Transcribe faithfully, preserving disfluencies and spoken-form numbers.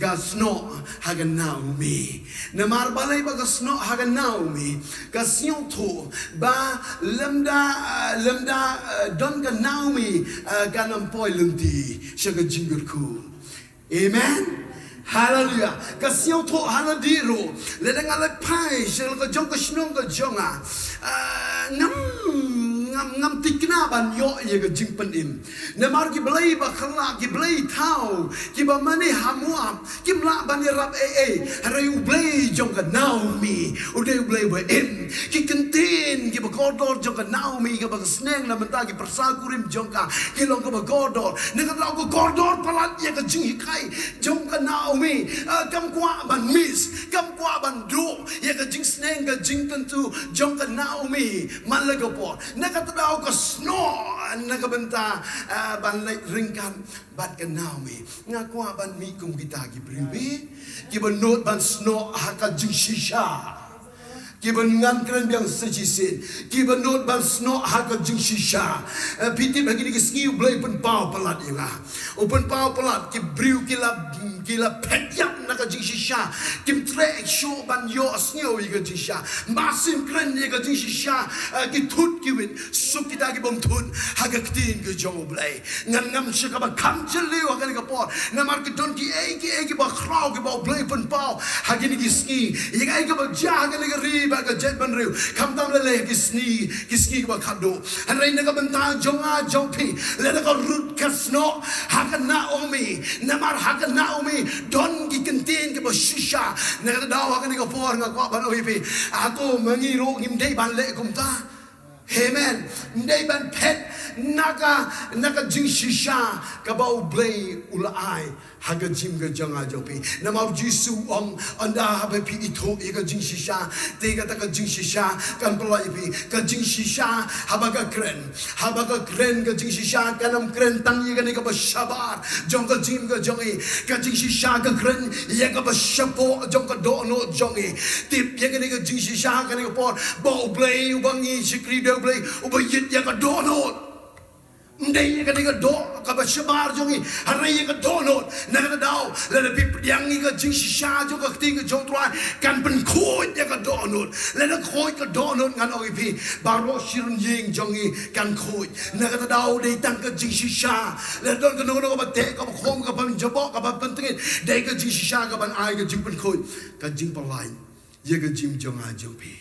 Ka snoh ha ka Naomi. Namar balei ba ka snoh ha ka Naomi? Ka sngewthuh ba lymda, lymda, eh, don ka Naomi, eh, kan ym poi lynti sha ka jingkyrkhu. Amen. Haleluya. Ka sngewthuh ha lade ruh. Lada nga la phai sha la ka jong ka shnong ka jong nga, eh, ngam, ngam, ngam thikna ban ïoh ïa ka jingpynim. Namar ki blei ba khlak, ki blei thaw, kiba mane ha Moab, kim lah ban ïarap ei ei. Hynrei U Blei jong ka Naomi u dei U Blei ba im. Ki ktien kiba kordor jong ka Naomi kaba ka sneng na bynta ki pyrsa kurim jong ka ki long kaba kordor. Na kata ka kordor palat ïa ka jinghikai jong ka Naomi. Ah, kam kwah ban miss, kam kwah ban duh ïa ka jingsneng, ka jingkyntu jong ka Naomi man la ka por. Na kata daw ka snoh na ka bynta, ah, ban leit ryngkat bad ka Naomi. Nga kwah ban mih kum kita ki briew, eh, kiba nud ban snoh ha ka jingshisha. Kiba ngan kren biang sa shisien, kiba nud ban snoh ha ka jingshisha. Eh, phi tip ha kine ki sngi U Blei u pynpaw palat ïa nga. U pynpaw palat, ki briew ki la, ki la phet ïap na ka jingshisha. Kim treh shuh ban ïohsngew ïa ka jingshisha. Mynsiem kren ïa ka jingshisha, eh, ki thut ki wit. Suk kita ki bym thut ha ka ktien ka jong U Blei. Ngan ngam sha kaba kham jylliew ha kane ka por. Namar ki don kiei kiei kiba khraw kiba U Blei u pynpaw ha kine ki sngi. Ïa kaei kaba jia ha kane ka ri bad ka jaitbynriew, khamtam lei lei ha ki sngi, ki sngi kiba khadduh. Hynrei na ka bynta jong nga jong phi, lada ka Ruth ka snoh ha ka Naomi, namar ha ka Naomi don ki ktien kiba shisha. Na kata daw ha kane ka por nga kwah ban ong ïa phi, hato ma ngi ruh ngim dei ban leh kumta? Amen. Ym dei ban phet na ka, na ka jingshisha kaba U Blei u la ai ha ka jingim ka jong nga jong phi. Namar U Jisu u ong, ynda haba phi ithuh ïa ka jingshisha, te kata ka jingshisha kan pyllait ïa phi. Ka jingshisha haba ka kren, haba ka kren ka jingshisha, kan ym kren tang ïa kane kaba shabar jong ka jingim ka jong i. Ka jingshisha ka kren ïa kaba shapoh jong ka dohnud jong i. Tip ïa kane ka jingshisha ha kane ka por, ba U Blei uba ngi shakri u dei U Blei uba ïeit ïa ka dohnud. Ym dei ïa kane ka doh kaba shabar jong i, hynrei ïa ka dohnud. Na kata daw lada phi pdiang ïa ka jingshisha jong ka ktien ka jong U Trai, kan pynkhuid ïa ka dohnud. Lada khuid ka dohnud ngan ong ïa phi, baroh shi rynïeng jong i kan khuid. Na kata daw dei tang ka jingshisha. Lada don kano kano kaba teh, kaba khum, kaba pynjaboh, kaba pyntngit, dei ka jingshisha kaban ai ka jingpynkhuid, ka jingpyllait ïa ka jingim jong nga jong phi.